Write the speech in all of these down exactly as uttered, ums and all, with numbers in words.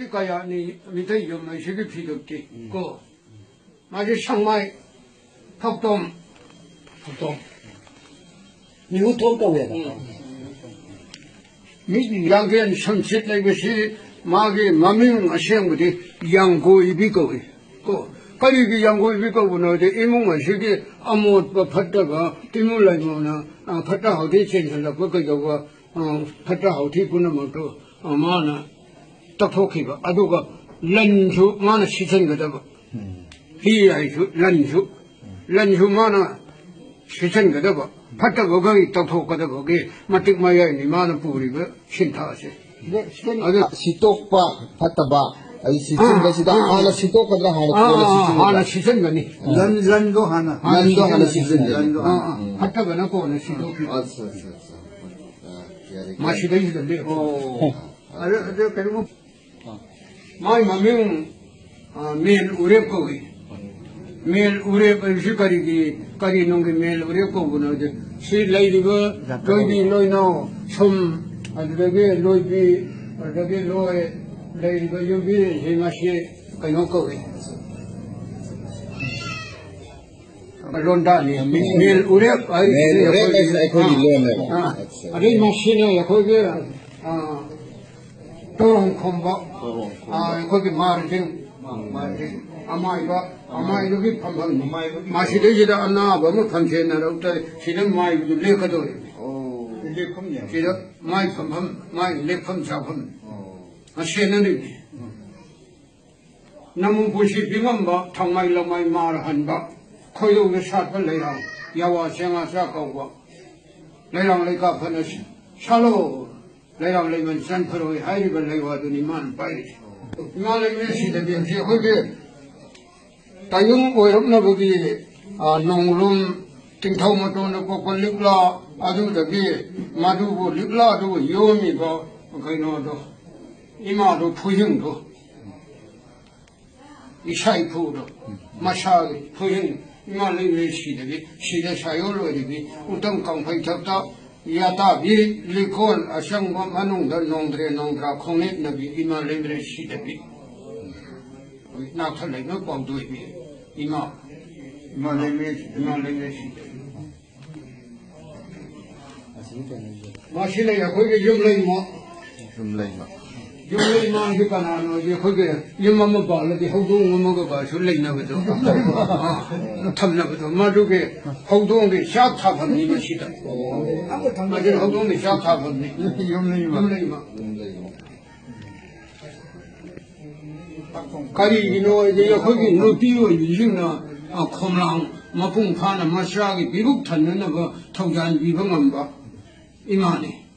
ꯀꯌꯥꯅꯤ ꯃꯤꯇꯩ ꯌꯨꯝ ꯍꯥꯏꯁꯤꯒꯤ ꯐꯤꯗꯨꯛꯇꯤ ꯀꯣ꯫ ꯃꯥꯁꯦ ꯁꯪꯃꯥꯏ ꯐꯧꯇꯣꯝ꯫ ꯐꯧꯇꯣꯝ꯫ ꯃꯤꯍꯨꯠꯇꯣꯝ ꯀꯧꯋꯦꯕ꯫ ꯎꯝ꯫ ꯃꯤ ꯌꯥꯡꯒꯦꯟ ꯁꯝꯁꯤꯠ ꯂꯩꯕꯁꯤ ꯃꯥꯒꯤ ꯃꯃꯤꯡ ꯑꯁꯦꯡꯕꯗꯤ ꯌꯥꯡꯒꯣꯏꯕꯤ ꯀꯧꯏ꯫ ꯀꯣ꯫ ꯀꯔꯤꯒꯤ ꯌꯥꯡꯒꯣꯏꯕꯤ ꯀꯧꯕꯅꯣ ꯍꯥꯏꯗꯤ ꯏꯃꯨꯡ ꯑꯁꯤꯒꯤ ꯑꯃꯣꯠꯄ ꯐꯠꯇꯕ ꯇꯤꯃꯨ ꯂꯩꯃꯣꯅ, ꯑ, ꯐꯠꯇ ꯍꯥꯎꯊꯤ ꯆꯦꯟꯁꯤꯜꯂꯛꯄ ꯀꯩꯗꯧꯕ, ꯑ, ꯐꯠꯇ ꯍꯥꯎꯊꯤ ꯄꯨꯝꯅꯃꯛꯇꯨ, ꯑ, ꯃꯥꯅ ꯇꯧꯊꯣꯛꯈꯤꯕ꯫ ꯑꯗꯨꯒ ꯂꯟꯁꯨ ꯃꯥꯅ ꯁꯤꯠꯆꯟꯒꯗꯕ꯫ ꯎꯝ꯫ ꯍꯤ ꯍꯥꯏꯁꯨ ꯂꯟꯁꯨ, ꯂꯟꯁꯨ ꯃꯥꯅ ꯁꯤꯠꯆꯟꯒꯗꯕ, ꯐꯠꯇꯕꯈꯩ ꯇꯧꯊꯣꯛꯀꯗꯕꯒꯤ ꯃꯇꯤꯛ ꯃꯌꯥꯏꯅꯤ ꯃꯥꯅ ꯄꯨꯔꯤꯕ ꯁꯤꯟꯊꯥꯁꯦ꯫ ꯁꯤꯗ, ꯁꯤꯗ ꯑꯗꯨ ꯁꯤꯠꯇꯣꯛꯄ ꯐꯠꯇꯕ, ꯑꯩ ꯁꯤꯠꯆꯤꯟꯕꯁꯤꯗ ꯑꯥ, ꯑꯥ, ꯍꯥꯟꯅ ꯁꯤꯠꯇꯣꯛꯀꯗ꯭ꯔꯥ, ꯍꯥꯟꯅ ꯑꯥ, ꯀꯣꯟꯅ ꯑꯥ, ꯁꯤꯠꯆꯤꯟꯒꯗ꯭ꯔꯥ? ꯍꯥꯟꯅ ꯁꯤꯠꯆꯟꯒꯅꯤ꯫ ꯂꯟ, ꯂꯟꯗꯣ ꯍꯥꯟꯅ꯫ ꯂꯟꯗꯣ ꯍꯥꯟꯅ ꯁꯤꯠꯆꯟꯒꯅꯤ꯫ ꯂꯟꯗꯣ ꯑꯥ, ꯍꯥꯟꯅ꯫ ꯑꯥ, ꯎꯝ꯫ ꯐꯠꯇꯕꯅ ꯀꯣꯟꯅ ꯁꯤꯠꯇꯣꯛꯈꯤ꯫ ꯑꯠꯆꯥ, ꯑꯠꯆꯥ, ꯑꯠꯆꯥ꯫ ꯑꯥ, ꯌꯥꯔꯦ, ꯌꯥꯔꯦ꯫ ꯃꯁꯤꯗꯩꯁꯤꯗ ꯂꯦꯞꯄꯣ꯫ ꯑꯣ꯫ ꯑꯗꯨ, ꯑꯗꯨ ꯀꯩꯅꯣ, ꯃꯥꯏ ꯃꯃꯤꯡ, ꯑ, ꯃꯦꯜ ꯎꯔꯦꯞ ꯀꯧꯏ꯫ ꯃꯦꯜ ꯎꯔꯦꯞ ꯍꯥꯏꯕꯁꯤ ꯀꯔꯤꯒꯤ, ꯀꯔꯤ ꯅꯨꯡꯒꯤ ꯃꯦꯜ ꯎꯔꯦꯞ ꯀꯧꯕꯅꯣ ꯍꯥꯏꯗꯤ, ꯁꯤ ꯂꯩꯔꯤꯕ ꯂꯣꯏꯕꯤ ꯂꯣꯏꯅꯥꯎ ꯁꯨꯝ, ꯑꯗꯨꯗꯒꯤ ꯂꯣꯏꯕꯤ, ꯑꯗꯨꯗꯒꯤ ꯂꯣꯏ, ꯂꯩꯔꯤꯕ ꯌꯨꯝꯕꯤꯁꯤꯡ ꯑꯁꯤ ꯀꯩꯅꯣ ꯀꯧꯏ꯫ ꯂꯣꯟꯗꯥꯅꯤ꯫ ꯃꯦꯜ ꯎꯔꯦꯞ ꯍꯥꯏꯁꯤꯗꯤ ꯃꯦꯜ ꯎꯔꯦꯞ ꯑꯩꯈꯣꯏꯒꯤ, ꯍꯥꯏꯁꯤꯅ ꯑꯩꯈꯣꯏꯒꯤ ꯑꯥ, ꯂꯣꯟꯅꯦꯕ꯫ ꯑꯥ꯫ ꯑꯠꯆꯥ꯫ ꯑꯗꯩ ꯃꯁꯤꯅ ꯑꯩꯈꯣꯏꯒꯤ, ꯑꯥ, ꯇꯣꯔꯣꯡ ꯈꯣꯝꯕ, ꯇꯣꯔꯣꯡ ꯈꯣꯝꯕ꯫ ꯑꯥ, ꯑꯩꯈꯣꯏꯒꯤ ꯃꯥꯔꯁꯤꯡ, ꯃꯥꯔꯁꯤꯡ, ꯑꯃꯥꯏꯕ, ꯑꯃꯥꯏꯕꯒꯤ ꯐꯝꯐꯝꯅꯤ꯫ ꯑꯃꯥꯏꯕꯒꯤ ꯃꯁꯤꯗꯩꯁꯤꯗ ꯑꯅꯥꯕ ꯑꯃ ꯐꯝꯁꯦꯟꯅꯔꯛꯇ ꯁꯤꯗ ꯃꯥꯏꯕꯗꯨ ꯂꯦꯛꯀꯗꯧꯔꯤꯕꯅꯤ꯫ ꯑꯣ, ꯂꯦꯛꯐꯝꯅꯦ꯫ ꯁꯤꯗ ꯃꯥꯏ ꯐꯝꯐꯝ, ꯃꯥꯏ ꯂꯦꯛꯐꯝ ꯆꯥꯐꯝ꯫ ꯑꯣ꯫ ꯃꯁꯦꯟꯅꯔꯤꯕꯅꯤ꯫ ꯎꯝ꯫ ꯅꯃꯨ ꯄꯨꯟꯁꯤ ꯄꯤꯉꯝꯕ, ꯊꯥꯡꯃꯩ ꯂꯃꯥꯏ ꯃꯥꯔ ꯍꯟꯕ, ꯈꯣꯏꯗꯧꯗ ꯁꯥꯠꯄ ꯂꯩꯔꯥꯡ, ꯌꯥꯋꯥ ꯆꯦꯡꯉꯥ ꯆꯥꯛ ꯀꯧꯕ, ꯂꯩꯔꯥꯡ ꯂꯩꯀꯥ ꯐꯅ ꯁꯥꯠꯂꯣ, ꯂꯩꯔꯥꯡ ꯂꯩꯃꯟ ꯆꯟ ꯐꯔꯣꯏ ꯍꯥꯏꯔꯤꯕ ꯂꯩꯋꯥꯗꯨꯅꯤ ꯃꯥꯅ ꯄꯥꯏꯔꯤꯁꯦ꯫ ꯏꯃꯥ ꯂꯩꯃꯔꯦꯟ ꯁꯤꯗꯕꯤ ꯑꯁꯤ ꯑꯩꯈꯣꯏꯒꯤ ꯇꯥꯏꯕꯪ ꯑꯣꯏꯔꯛꯅꯕꯒꯤ, ꯑ, ꯅꯣꯡꯂꯨꯝ, ꯇꯤꯡꯊꯧ ꯃꯇꯣꯟꯗ ꯄꯣꯛꯄ ꯂꯤꯛꯂꯥ, ꯑꯗꯨꯗꯒꯤ ꯃꯗꯨꯕꯨ ꯂꯤꯛꯂꯥꯗꯨꯕꯨ ꯌꯣꯝꯃꯤꯕ ꯀꯩꯅꯣꯗꯣ, ꯏꯃꯥꯗꯣ ꯐꯨꯍꯤꯡꯗꯣ, ꯏꯁꯥ ꯏꯐꯨꯗꯣ, ꯃꯁꯥꯒꯤ ꯐꯨꯍꯤꯡ, ꯏꯃꯥ ꯂꯩꯃꯔꯦꯟ ꯁꯤꯗꯕꯤ, ꯁꯤꯗ ꯁꯥꯏꯑꯣꯟ ꯑꯣꯏꯔꯤꯕꯤ, ꯎꯇꯝ ꯀꯥꯡꯐꯩ ꯊꯛꯇ ꯌꯥꯇꯥꯕꯤ, ꯂꯤꯀꯣꯟ ꯑꯁꯪꯕ ꯃꯅꯨꯡꯗ ꯅꯣꯡꯗ꯭ꯔꯦ ꯅꯣꯡꯗ꯭ꯔꯥ ꯈꯣꯡꯅꯦꯠꯅꯕꯤ ꯏꯃꯥ ꯂꯩꯃꯔꯦꯟ ꯁꯤꯗꯕꯤ꯫ ꯅꯥꯛꯊ ꯂꯩꯃ ꯄꯥꯎꯗꯣꯏꯕꯤ ꯏꯃꯥ꯫ ꯏꯃꯥ ꯂꯩꯃꯔꯦꯟ ꯁꯤꯗꯕꯤ꯫ ꯏꯃꯥ ꯂꯩꯃꯔꯦꯟ ꯁꯤꯗꯕꯤ꯫ ꯃꯁꯤꯅ ꯑꯩꯈꯣꯏꯒꯤ ꯌꯨꯝ ꯂꯩꯃ꯫ ꯌꯨꯝ ꯂꯩꯃ꯫ ꯌꯨꯝ ꯂꯩꯃ ꯍꯥꯏꯁꯤ ꯀꯅꯥꯅꯣ ꯍꯥꯏꯗꯤ ꯑꯩꯈꯣꯏꯒꯤ ꯌꯨꯝ ꯑꯃ ꯄꯥꯜꯂꯗꯤ ꯍꯧꯗꯣꯡ ꯑꯃꯒ ꯀꯁꯨ ꯂꯩꯅꯕꯗꯣ꯫ ꯑꯥ, ꯊꯝꯅꯕꯗꯣ꯫ ꯃꯗꯨꯒꯤ ꯍꯧꯗꯣꯡꯒꯤ ꯆꯥꯛ ꯊꯥꯐꯝꯅꯤ ꯃꯁꯤꯗ꯫ ꯃꯁꯤ ꯍꯧꯗꯣꯡꯒꯤ ꯆꯥꯛ ꯊꯥꯐꯝꯅꯤ꯫ ꯌꯨꯝ ꯂꯩꯃ꯫ ꯌꯨꯝ ꯂꯩꯃ꯫ ꯀꯔꯤꯒꯤꯅꯣ ꯍꯥꯏꯗꯤ ꯑꯩꯈꯣꯏꯒꯤ ꯅꯨꯄꯤ ꯑꯣꯏꯕꯤꯁꯤꯡꯅ, ꯑ, ꯈꯣꯝꯂꯥꯡ ꯃꯄꯨꯡ ꯐꯥꯅ ꯃꯆꯥꯒꯤ ꯄꯤꯔꯨꯛ ꯊꯟꯅꯅꯕ ꯊꯧꯖꯥꯟ ꯄꯤꯕ ꯉꯝꯕ ꯏꯃꯥꯅꯤ꯫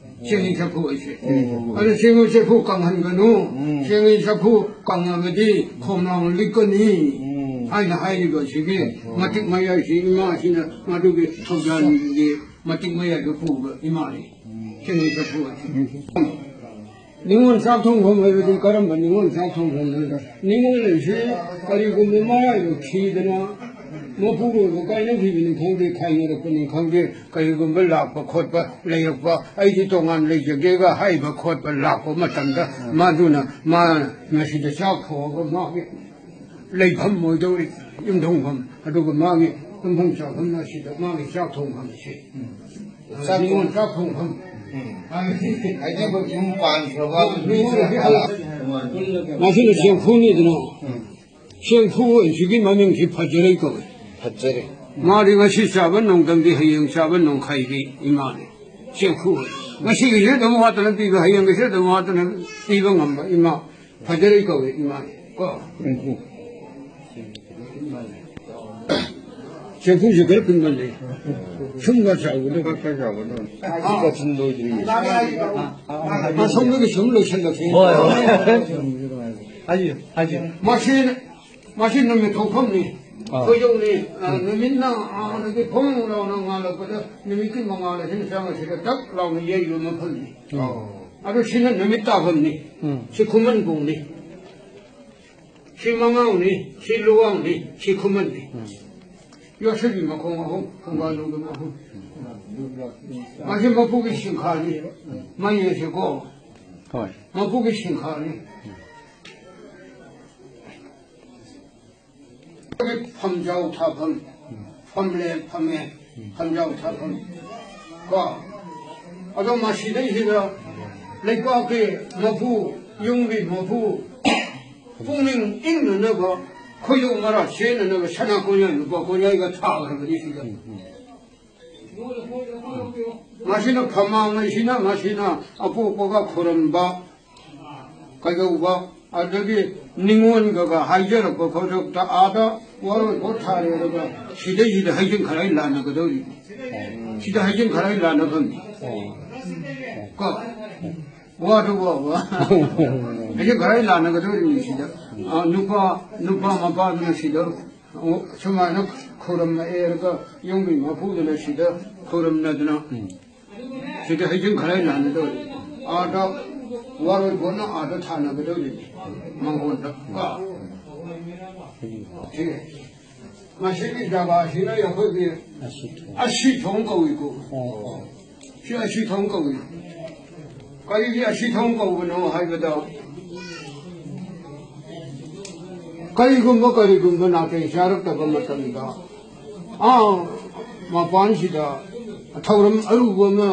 ꯆꯦꯡꯍꯤ ꯆꯐꯨ ꯍꯥꯏꯁꯦ꯫ ꯎꯝ꯫ ꯑꯗꯨ ꯆꯦꯡꯍꯤ ꯆꯐꯨ ꯀꯪꯍꯟꯒꯅꯨ꯫ ꯎꯝ꯫ ꯆꯦꯡꯍꯤ ꯆꯐꯨ ꯀꯪꯉꯕꯗꯤ ꯈꯣꯝꯂꯥꯡ ꯂꯤꯛꯀꯅꯤ꯫ ꯎꯝ꯫ ꯍꯥꯏꯅ ꯍꯥꯏꯔꯤꯕ ꯑꯁꯤꯒꯤ ꯎꯝ꯫ ꯃꯇꯤꯛ ꯃꯌꯥꯏꯁꯤ ꯏꯃꯥꯁꯤꯅ ꯃꯗꯨꯒꯤ ꯊꯧꯖꯥꯟꯒꯤ ꯃꯇꯤꯛ ꯃꯌꯥꯏꯗ ꯄꯨꯕ ꯏꯃꯥꯅꯤ꯫ ꯎꯝ꯫ ꯆꯦꯡꯍꯤ ꯆꯐꯨ ꯍꯥꯏꯁꯦ꯫ ꯎꯝ꯫ ꯅꯤꯉꯣꯜ ꯆꯥꯛ ꯊꯣꯡꯐꯝ ꯍꯥꯏꯕꯗꯤ ꯀꯔꯝꯕ ꯅꯤꯉꯣꯜ ꯆꯥꯛ ꯊꯣꯡꯐꯝꯅꯣꯗ? ꯅꯤꯉꯣꯜ ꯍꯥꯏꯁꯤ ꯀꯔꯤꯒꯨꯝꯕ ꯃꯔꯥꯏꯕꯛ ꯊꯤꯗꯅ ꯃꯄꯨꯔꯣꯏꯕ ꯀꯥꯏꯅꯈꯤꯕꯅꯤ ꯈꯪꯗꯦ, ꯈꯥꯏꯅꯔꯛꯄꯅꯤ ꯈꯪꯗꯦ, ꯀꯔꯤꯒꯨꯝꯕ ꯂꯥꯛꯄ ꯈꯣꯠꯄ ꯂꯩꯔꯛꯄ, "ꯑꯩꯗꯤ ꯇꯣꯉꯥꯟ ꯂꯩꯖꯒꯦꯒ" ꯍꯥꯏꯕ ꯈꯣꯠꯄ ꯂꯥꯛꯄ ꯃꯇꯝꯗ, ꯃꯗꯨꯅ ꯃꯥ ꯃꯁꯤꯗ ꯆꯥꯛ ꯊꯣꯡꯉꯒ ꯃꯥꯒꯤ ꯂꯩꯐꯝ ꯑꯣꯏꯗꯧꯔꯤ, ꯌꯨꯝꯊꯣꯡꯐꯝ, ꯑꯗꯨꯒ ꯃꯥꯒꯤ ꯇꯨꯝꯐꯝ ꯆꯥꯐꯝꯅ ꯁꯤꯗ ꯃꯥꯒꯤ ꯆꯥꯛ ꯊꯣꯡꯐꯝꯁꯦ꯫ ꯆꯥꯛ ꯅꯤꯉꯣꯜ ꯆꯥꯛ ꯊꯣꯡꯐꯝ꯫ ꯎꯝ꯫ ꯍꯥꯏꯗꯤ ꯑꯩꯈꯣꯏ ꯌꯨꯝ ꯄꯥꯟꯈ꯭ꯔꯕ ꯅꯨꯃꯤꯠꯁꯤꯗ ꯍꯜꯂꯛ-, ꯃꯁꯤꯅ ꯆꯦꯡꯐꯨꯅꯤꯗꯅ꯫ ꯎꯝ꯫ ꯆꯦꯡꯐꯨ ꯑꯣꯏꯁꯤꯒꯤ ꯃꯃꯤꯡꯁꯤ ꯐꯖꯔꯩ ꯀꯧꯏ꯫ ꯐꯖꯔꯩ꯫ ꯃꯥꯗꯤ ꯉꯁꯤ ꯆꯥꯕ ꯅꯣꯡꯗꯝꯗꯤ ꯍꯌꯦꯡ ꯆꯥꯕ ꯅꯣꯡꯈꯩꯒꯤ ꯏꯃꯥꯅꯤ꯫ ꯆꯦꯡꯐꯨ ꯑꯣꯏ꯫ ꯉꯁꯤꯒꯤꯁꯨ ꯑꯗꯨꯝ ꯋꯥꯠꯇꯅ ꯄꯤꯕ, ꯍꯌꯦꯡꯒꯤꯁꯨ ꯑꯗꯨꯝ ꯋꯥꯠꯇꯅ ꯄꯤꯕ ꯉꯝꯕ ꯏꯃꯥ꯫ ꯐꯖꯔꯩ ꯀꯧꯏ ꯏꯃꯥꯅꯤ꯫ ꯀꯣ? ꯎꯝ꯫ ꯆꯦꯡꯐꯨꯁꯦ ꯈꯔ ꯄꯤꯛꯃꯜꯂꯦ꯫ ꯁꯨꯝꯒ ꯆꯥꯎꯕꯗꯣ꯫ ꯈꯔ ꯆꯥꯎꯕꯗꯣ꯫ ꯑꯥ꯫ ꯀꯥꯆꯤꯟ ꯂꯣꯏꯗ꯭ꯔꯤꯌꯦ꯫ ꯑꯁꯣꯝꯗꯒꯤ ꯁꯨꯝ ꯂꯣꯏꯁꯤꯜꯂꯛꯀꯦ꯫ ꯍꯣꯏ, ꯍꯣꯏ꯫ ꯍꯥꯏꯕꯤꯌꯨ, ꯍꯥꯏꯕꯤꯌꯨ꯫ ꯃꯁꯤ, ꯃꯁꯤ ꯅꯨꯃꯤꯠ ꯊꯣꯛꯐꯝꯅꯤ꯫ ꯑꯥ꯫ ꯈꯣꯏꯗꯧꯅꯤ꯫ ꯑꯥ, ꯎꯝ꯫ ꯅꯨꯃꯤꯠꯅ ꯑꯥꯗꯒꯤ ꯐꯣꯡ ꯂꯥꯎꯅ ꯉꯥꯜꯂꯛꯄꯗ ꯅꯨꯃꯤꯠꯀꯤ ꯃꯉꯥꯜ ꯑꯁꯤꯅ ꯆꯪꯉꯁꯤꯗ ꯇꯛ ꯂꯥꯎꯅ ꯌꯩꯕ ꯃꯐꯝꯅꯤ꯫ ꯑꯣ꯫ ꯑꯗꯨ ꯁꯤꯅ ꯅꯨꯃꯤꯠ ꯇꯥꯐꯝꯅꯤ꯫ ꯎꯝ꯫ ꯁꯤ ꯈꯨꯃꯟ ꯀꯣꯡꯅꯤ꯫ ꯁꯤ ꯃꯉꯥꯡꯅꯤ꯫ ꯁꯤ ꯂꯨꯋꯥꯡꯅꯤ꯫ ꯁꯤ ꯈꯨꯃꯟꯅꯤ꯫ ꯎꯝ꯫ ꯌꯣꯠꯁꯤꯜꯂꯤ ꯃꯈꯣꯡ ꯑꯍꯨꯝ, ꯈꯣꯡꯕꯥꯟ ꯂꯣꯝꯗ ꯑꯍꯨꯝ꯫ ꯃꯁꯤ ꯃꯄꯨꯒꯤ ꯁꯤꯡꯈꯥꯅꯤ꯫ ꯃꯩ ꯑꯁꯤꯀꯣ꯫ ꯍꯣꯏ꯫ ꯃꯄꯨꯒꯤ ꯁꯤꯡꯈꯥꯅꯤ꯫ ꯐꯝꯖꯥꯎ ꯊꯥꯐꯝ, ꯐꯝꯂꯦ, ꯐꯝꯃꯦ, ꯐꯝꯖꯥꯎ ꯊꯥꯐꯝ꯫ ꯀꯣ? ꯑꯗꯣ ꯃꯁꯤꯗꯩꯁꯤꯗ ꯂꯩꯕꯥꯛꯀꯤ ꯃꯄꯨ, ꯌꯨꯝꯒꯤ ꯃꯄꯨ, ꯄꯨꯛꯅꯤꯡ ꯏꯪꯅꯅꯕ, ꯈꯣꯏꯗꯧ ꯃꯔꯥ ꯆꯦꯟꯅꯅꯕ ꯁꯅꯥ ꯀꯣꯟꯌꯥꯏ, ꯂꯨꯄꯥ ꯀꯣꯟꯌꯥꯏꯒ ꯊꯥꯈ꯭ꯔꯕꯅꯤ ꯁꯤꯗ꯫ ꯃꯁꯤꯅ ꯐꯝꯃꯥꯡ ꯑꯁꯤꯅ, ꯃꯁꯤꯅ ꯑꯄꯣꯛꯄꯒ ꯈꯨꯔꯝꯕ, ꯀꯩꯗꯧꯕ, ꯑꯗꯒꯤ ꯅꯤꯉꯣꯜꯒꯒ ꯍꯥꯏꯖꯔꯛꯄ ꯈꯣꯠꯂꯛꯇ ꯑꯥꯗ ꯋꯥꯔꯣꯏ ꯄꯣꯠ ꯊꯥꯔꯦꯔꯒ ꯁꯤꯗꯩꯁꯤꯗ ꯍꯩꯖꯤꯡ ꯈꯔꯥꯏ ꯂꯥꯟꯅꯒꯗꯧꯔꯤ꯫ ꯁꯤꯗ ꯍꯩꯖꯤꯡ ꯈꯔꯥꯏ ꯂꯥꯟꯅꯐꯝꯅꯤ꯫ ꯀꯣ? ꯋꯥꯗꯨ ꯋꯥꯕ꯫ ꯍꯩꯖꯤꯡ ꯈꯔꯥꯏ ꯂꯥꯟꯅꯒꯗꯧꯔꯤꯕꯅꯤ ꯁꯤꯗ꯫ ꯑ, ꯅꯨꯄꯥ, ꯅꯨꯄꯥ ꯃꯄꯥꯗꯨꯅ ꯁꯤꯗ, ꯑꯣ, ꯁꯨꯃꯥꯏꯅ ꯈꯨꯔꯨꯝꯅ ꯑꯦꯔꯒ ꯌꯨꯝꯒꯤ ꯃꯄꯨꯗꯨꯅ ꯁꯤꯗ ꯈꯨꯔꯨꯝꯅꯗꯅ ꯁꯤꯗ ꯍꯩꯖꯤꯡ ꯈꯔꯥꯏ ꯂꯥꯟꯅꯗꯧꯔꯤ꯫ ꯑꯥꯗ ꯋꯥꯔꯣꯏ ꯄꯣꯠꯅ ꯑꯥꯗ ꯊꯥꯅꯒꯗꯧꯔꯤꯅꯤ꯫ ꯃꯉꯣꯟꯗ ꯀꯣ꯫ ꯁꯤ ꯃꯁꯤꯒꯤ ꯖꯒꯥꯁꯤꯅ ꯑꯩꯈꯣꯏꯒꯤ ꯑꯁꯤ ꯊꯣꯡ꯫ ꯑꯁꯤ ꯊꯣꯡ ꯀꯧꯏꯀꯣ꯫ ꯑꯣ, ꯑꯣ꯫ ꯁꯤ ꯑꯁꯤ ꯊꯣꯡ ꯀꯧꯏ꯫ ꯀꯔꯤꯒꯤ ꯑꯁꯤ ꯊꯣꯡ ꯀꯧꯕꯅꯣ ꯍꯥꯏꯕꯗ, ꯀꯔꯤꯒꯨꯝꯕ, ꯀꯔꯤꯒꯨꯝꯕ ꯅꯥꯇꯩ ꯆꯥꯔꯛꯇꯕ ꯃꯇꯝꯗ, ꯑꯥ ꯃꯄꯥꯟꯁꯤꯗ ꯊꯧꯔꯝ ꯑꯔꯨꯕ ꯑꯃ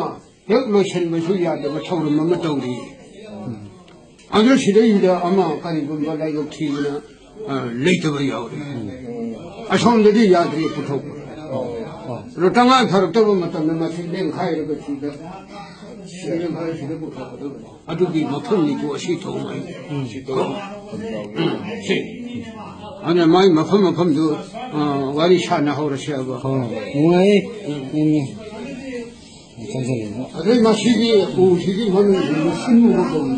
ꯍꯦꯛ ꯂꯣꯏꯁꯤꯟꯕꯁꯨ ꯌꯥꯗꯕ ꯊꯧꯔꯝ ꯑꯃ ꯇꯧꯔꯤ꯫ ꯑꯗꯨ ꯁꯤꯗꯩꯁꯤꯗ ꯑꯃ ꯀꯔꯤꯒꯨꯝꯕ ꯂꯥꯏꯕꯛ ꯊꯤꯕꯅ, ꯑ, ꯂꯩꯇꯕ ꯌꯥꯎꯔꯤ꯫ ꯑꯁꯣꯝꯗꯗꯤ ꯌꯥꯗ꯭ꯔꯤ ꯄꯨꯊꯣꯛꯄ꯫ ꯑꯗꯣ ꯇꯉꯥꯏ ꯐꯔꯛꯇꯕ ꯃꯇꯝꯗ ꯃꯁꯤ ꯂꯦꯡꯈꯥꯏꯔꯒ ꯁꯤꯗ, ꯁꯤ ꯂꯦꯡꯈꯥꯏꯔ ꯁꯤꯗ ꯄꯨꯊꯣꯛꯀꯗꯕꯅꯤ꯫ ꯑꯗꯨꯒꯤ ꯃꯐꯝꯅꯤꯀꯣ ꯑꯁꯤ ꯊꯣꯡ ꯍꯥꯏ꯫ ꯁꯤ꯫ ꯑꯗꯨꯅ ꯃꯥꯏ ꯃꯐꯝ ꯃꯐꯝꯗꯨ, ꯑ, ꯋꯥꯔꯤ ꯁꯥꯟꯅꯍꯧꯔꯁꯦꯕ꯫ ꯍꯣꯏ꯫ ꯅꯨꯡꯉꯥꯏꯌꯦ꯫ ꯎꯝ꯫ ꯆꯪꯁꯜꯂꯦ꯫ ꯑꯗꯩ ꯃꯁꯤꯒꯤ ꯎꯁꯤꯒꯤ ꯃꯃꯤꯡꯁꯤ ꯃꯨꯁꯤꯟ ꯃꯨꯕ ꯀꯧꯏ꯫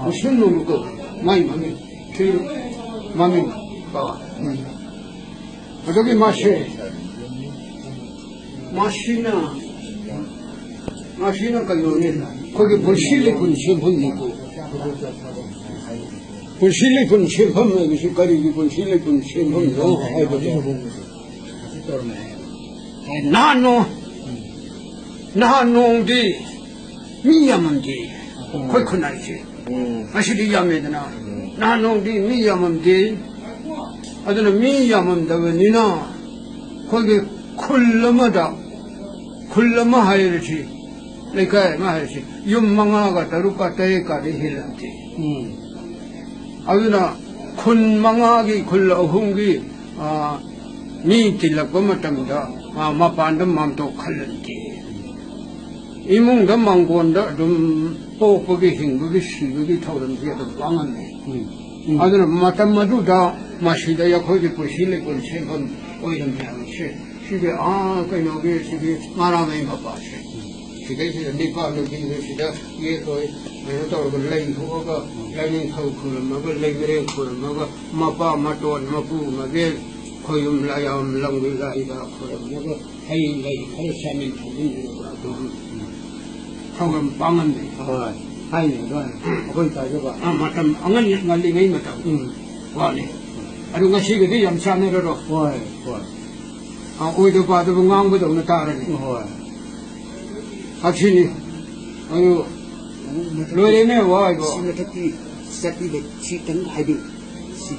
ꯃꯨꯁꯤꯟ ꯃꯨꯕ ꯀꯧꯏ꯫ ꯃꯥꯏ ꯃꯃꯤꯡ꯫ ꯁꯤ ꯃꯃꯤꯡ꯫ ꯎꯝ꯫ ꯑꯗꯨꯒꯤ ꯃꯥꯁꯦ, ꯃꯁꯤꯅ, ꯃꯁꯤꯅ ꯀꯩꯅꯣꯅꯤ, ꯑꯩꯈꯣꯏꯒꯤ ꯄꯨꯟꯁꯤ ꯂꯩꯄꯨꯟ ꯁꯦꯝꯐꯝꯅꯤꯀꯣ꯫ ꯄꯨꯟꯁꯤ ꯂꯩꯄꯨꯟ ꯁꯦꯝꯐꯝ ꯍꯥꯏꯕꯁꯤ ꯀꯔꯤꯒꯤ ꯄꯨꯟꯁꯤ ꯂꯩꯄꯨꯟ ꯁꯦꯝꯐꯝꯅꯣ ꯍꯥꯏꯕꯗꯣ, ꯇꯧꯔꯝꯃꯦ ꯍꯥꯏꯌꯦꯕ꯫ ꯅꯍꯥꯟ ꯅꯣꯡ, ꯅꯍꯥꯟ ꯅꯣꯡꯗꯤ ꯃꯤ ꯌꯥꯝꯃꯝꯗꯦ꯫ ꯑꯩꯈꯣꯏ ꯈꯨꯟꯅꯥꯏꯁꯦ꯫ ꯎꯝ꯫ ꯉꯁꯤꯗꯤ ꯌꯥꯝꯃꯦꯗꯅ꯫ ꯎꯝ꯫ ꯅꯍꯥꯟ ꯅꯣꯡꯗꯤ ꯃꯤ ꯌꯥꯝꯃꯝꯗꯦ꯫ ꯑꯗꯨꯅ ꯃꯤ ꯌꯥꯝꯃꯝꯗꯕꯅꯤꯅ ꯑꯩꯈꯣꯏꯒꯤ ꯈꯨꯜ ꯑꯃꯗ, ꯈꯨꯜ ꯑꯃ ꯍꯥꯏꯔꯁꯤ, ꯂꯩꯀꯥꯏ ꯑꯃ ꯍꯥꯏꯔꯁꯤ, ꯌꯨꯝ ꯃꯉꯥꯒ ꯇꯔꯨꯛꯀ ꯇꯔꯦꯠꯀꯗꯤ ꯍꯦꯜꯂꯝꯗꯦ꯫ ꯎꯝ꯫ ꯑꯗꯨꯅ ꯈꯨꯟ ꯃꯉꯥꯒꯤ, ꯈꯨꯜ ꯑꯍꯨꯝꯒꯤ, ꯑ, ꯃꯤ ꯇꯤꯜꯂꯛꯄ ꯃꯇꯝꯗ, ꯑ, ꯃꯄꯥꯟꯗ ꯃꯥꯝꯇꯣꯛ ꯈꯜꯂꯝꯗꯦ꯫ ꯏꯃꯨꯡꯗ ꯃꯥꯡꯒꯣꯟꯗ ꯑꯗꯨꯝ ꯄꯣꯛꯄꯒꯤ, ꯍꯤꯡꯕꯒꯤ, ꯁꯤꯕꯒꯤ ꯊꯧꯔꯝꯁꯤ ꯑꯗꯨꯝ ꯄꯥꯡꯉꯝꯃꯤ꯫ ꯎꯝ꯫ ꯎꯝ꯫ ꯑꯗꯨꯅ ꯃꯇꯝ ꯑꯗꯨꯗ ꯃꯁꯤꯗ ꯑꯩꯈꯣꯏꯒꯤ ꯄꯨꯟꯁꯤ ꯂꯩꯄꯨꯟ ꯁꯦꯝꯐꯝ ꯑꯣꯏꯔꯝꯃꯤ ꯍꯥꯏꯕꯁꯦ꯫ ꯁꯤꯒꯤ, ꯑꯥ, ꯀꯩꯅꯣꯒꯤ, ꯁꯤꯒꯤ ꯉꯥꯔꯥꯡꯉꯩ ꯃꯄꯥꯁꯦ꯫ ꯁꯤꯗꯩꯁꯤꯗ ꯅꯤꯄꯥ ꯅꯨꯄꯤꯗꯨ ꯁꯤꯗ ꯌꯦꯠꯂꯣꯏ, ꯀꯩꯅꯣ ꯇꯧꯔꯒ ꯂꯩ ꯊꯣꯛꯑꯒ ꯂꯥꯏꯅꯤꯡꯊꯧ ꯈꯨꯔꯝꯃꯒ, ꯂꯩꯃꯔꯦꯟ ꯈꯨꯔꯝꯃꯒ, ꯃꯄꯥ ꯃꯇꯣꯟ ꯃꯄꯨ ꯃꯕꯦꯟ ꯈꯣꯌꯨꯝ ꯂꯥꯏꯌꯥꯝ ꯂꯪꯕꯤ ꯂꯥꯏꯗ ꯈꯨꯔꯝꯃꯒ ꯍꯩ ꯂꯩ ꯈꯔ ꯆꯥꯃꯤꯟ ꯊꯛꯃꯤꯟꯅꯔꯒ ꯑꯗꯨꯝ ꯊꯧꯔꯝ ꯄꯥꯡꯉꯝꯃꯤ꯫ ꯍꯣꯏ, ꯍꯥꯏꯅꯦ ꯑꯗꯨꯃꯥꯏꯅ꯫ ꯑꯩꯈꯣꯏ ꯇꯥꯖꯕ꯫ ꯑ, ꯃꯇꯝ ꯑꯉꯟ ꯉꯜꯂꯤꯉꯩ ꯃꯇꯝ꯫ ꯎꯝ꯫ ꯋꯥꯅꯤ꯫ ꯑꯗꯨ ꯉꯁꯤꯒꯗꯤ ꯌꯥꯝ ꯆꯥꯟꯅꯔꯔꯣꯏ꯫ ꯍꯣꯏ, ꯍꯣꯏ꯫ ꯑ, ꯑꯣꯏꯗ ꯄꯥꯗꯕ ꯉꯥꯡꯕꯗꯧꯅ ꯇꯥꯔꯅꯤ꯫ ꯍꯣꯏ꯫ ꯑꯁꯤꯅꯤ꯫ ꯑꯗꯨ ꯂꯣꯏꯔꯦꯅꯦ ꯋꯥ ꯍꯥꯏꯕ꯫ ꯁꯤ ꯃꯊꯛꯀꯤ ꯆꯠꯄꯤꯕ ꯁꯤꯇꯪ ꯍꯥꯏꯕꯤꯌꯨ꯫ ꯁꯤ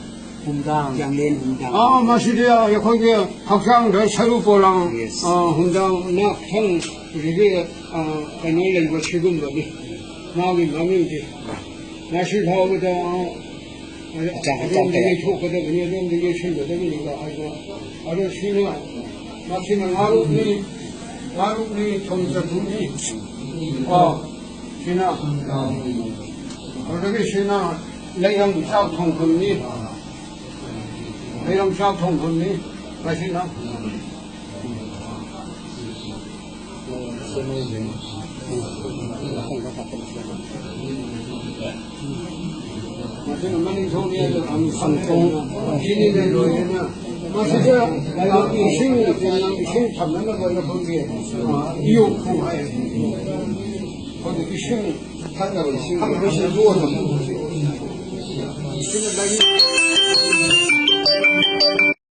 ꯍꯨꯝꯗꯥꯡ꯫ ꯌꯥꯡꯂꯦꯟ ꯍꯨꯝꯗꯥꯡ꯫ ꯑꯥ, ꯃꯁꯤꯗꯤ ꯑꯩꯈꯣꯏꯒꯤ ꯍꯛꯆꯥꯡꯗ ꯁꯔꯨ ꯄꯣꯂꯥꯡ, Yes. ꯑꯥ, ꯍꯨꯝꯗꯥꯡ ꯅꯥꯈꯪ ꯑꯗꯒꯤ, ꯑꯥ, ꯀꯩꯅꯣ ꯂꯩꯕ ꯁꯤꯒꯨꯝꯕꯅꯤ꯫ ꯃꯥꯒꯤ ꯃꯃꯤꯡꯗꯤ ꯉꯁꯤ ꯐꯥꯎꯕꯗ, ꯑꯥ, ꯍꯛꯆꯥꯡ, ꯍꯛꯆꯥꯡ ꯑꯗꯣꯝꯗ ꯀꯌꯥ? ꯌꯩꯊꯣꯛꯀꯗꯕꯅꯤ, ꯑꯗꯣꯝꯗ ꯌꯩꯁꯤꯟꯒꯗꯕꯅꯤꯒ ꯍꯥꯏꯕ꯫ ꯑꯗꯣ ꯁꯤꯅ, ꯃꯁꯤꯅ ꯉꯥꯔꯨꯛꯅꯤ, ꯉꯥꯔꯨꯛꯅꯤ, ꯊꯨꯝ ꯆꯐꯨꯅꯤ꯫ ꯀꯣ, ꯁꯤꯅ, ꯑꯗꯨꯗꯒꯤ ꯁꯤꯅ ꯂꯩꯔꯪ ꯆꯥꯛ ꯊꯣꯡꯐꯝꯅꯤ꯫ ꯂꯩꯔꯪ ꯆꯥꯛ ꯊꯣꯡꯐꯝꯅꯤ꯫ ꯃꯁꯤꯅ ꯃꯁꯤꯅ ꯃꯅꯤꯡ ꯊꯣꯡꯅꯤ ꯍꯥꯏꯗꯣ ꯁꯤꯅꯤꯅꯦ ꯂꯣꯏꯔꯦꯅ꯫ ꯃꯁꯤꯗ ꯏꯁꯤꯡ, ꯏꯁꯤꯡ ꯊꯝꯅꯅꯕ ꯂꯧꯐꯝꯒꯤ, ꯑ, ꯏꯌꯣꯛꯄꯨ ꯍꯥꯏ꯫ ꯑꯩꯈꯣꯏꯒꯤ ꯏꯁꯤꯡ ꯊꯛꯅꯕ ꯏꯁꯤꯡ ꯊꯛꯅꯕ ꯏꯁꯤꯡ ꯌꯣꯛꯑꯒ ꯁꯤꯅ ꯂꯩ꯫